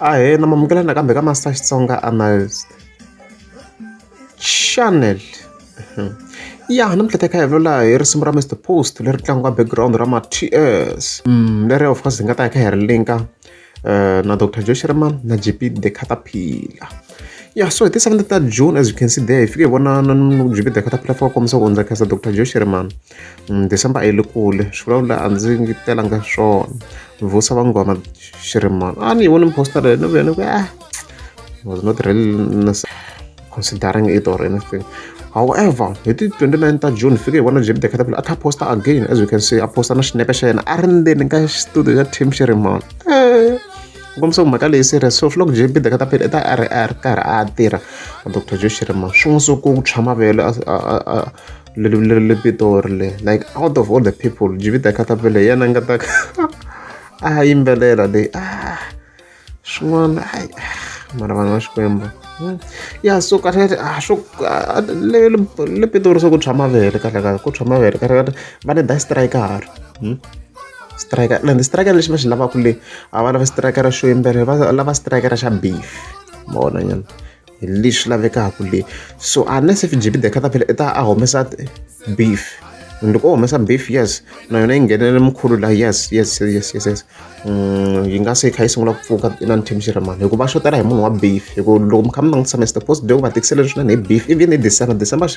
Ahee na mamukela nakambe ka Master Xitsonga Analyst Channel. Ya namuntlha teka hi vula hi risimu ra Mr Post leri tlangiwa background ra ma T_S leri of course hi nga ta hi kha hi ri linka na Doctor Joe Shirimani na J_P the Caterpillar. Ya so hi ti 17 ta June as you can see there hi fike hi vona na J_P the Caterpillar fika kombisa ku ndza khensa Doctor Joe Shirimani. December a yi le kule swi vula ku la a ndzi ngi telanga swona vusa vangoma Shirimani a ni yi voni poster leyi ni vuye ni ku ah was not really considering it or anything. However, hi ti 29 ta June fike hi vona JB the Caterpillar a kha posta again as you can see a posta na xinepe xa yena a ri ndzeni ka studio xa Team Shirimani. Eh ku kombisa ku mhaka leyi serious so swi loko JB the Caterpillar i ta a ri a ri karhi a tirha na Dr Joe Shirimani swin'we so ku tshwa mavele a le le le Pitori le like out of all the people JB the Caterpillar hi yena a nga ta a yimbelela leyi ah swin'wana hayi mara vanhu va Xikwembu ya so kahle kahle a swo le le Pitori se ku tshwa mavele kahle kahle ku tshwa mavele kahle kahle va ni da striker striker and striker lexi va xi lavaka le a va lavi striker xo yimbelela va lava striker xa beef ma vona nyana hi leswi lavekaka le so unless if JP the Caterpillar i ta a humesa beef loko o humesa beef yes na yona yi nghenele mkhulu la yes yes yes yes yes yi nga se yi kha yi sungula ku pfuka na team Shirimani hikuva xotela hi munhu wa beef hi ku loko mi kha mi langutisa Mister Post day u va tikisele swinene hi beef even hi December December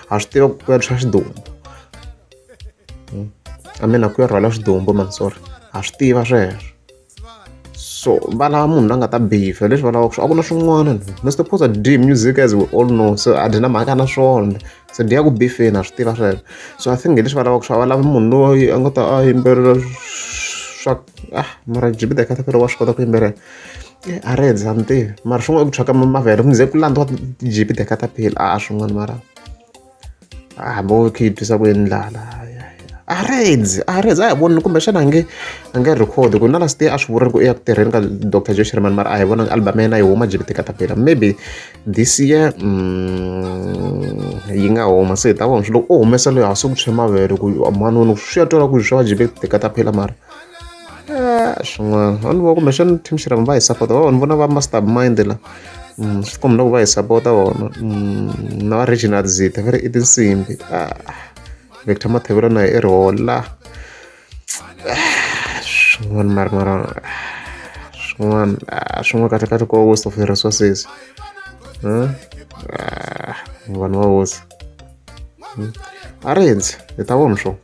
ha swi tiva ku ya tshwa xidumbu I mean a ku ya rhwala xidumbu man sorry ha swi tiva sweswo. So va lava munhu la nga ta beef-a leswi va lavaka swona a ku na swin'wana Mister Post a dyi music as we all know so a dyi na mhaka na swona se dyi ya ku beef-eni ha swi tiva sweswo so I think hi leswi va lavaka swona va lava munhu loyi a nga ta a yimbelela swa ah mara JP the Caterpillar wa swi kota ku yimbelela a ri a ni tivi mara swin'wana i ku tshwa ka mavele ku ze ku landziwa JP the Caterpillar a swin'wana mara. Hambi wo kha yi twisa ku yini ndlala a redzi a redzi a hi voni kumbexana a nge a nge record ku na last year a swi vurile ku i ya ku tirheni ka Doctor Joe Shirimani mara a hi vonanga album ya yena yi huma JP Caterpillar maybe this year yi nga huma se hi ta vona loko o humesa leyi a se ku tshwe mavele ku mhani wena swi ya twala ku swa JP Caterpillar mara swin'wana a ni vona kumbexana team Shirimani va hi support va ni vona va master mind la. Swi komba na ku va hi sapota vona na va Reginald Zitha va ri i tinsimbhi Victor Mathebula na i ri hola swin'wana mara mara swin'wana swin'wana kahle kahle ko waste of resources vanhu va hosi a ri hundzi hi ta vona swona.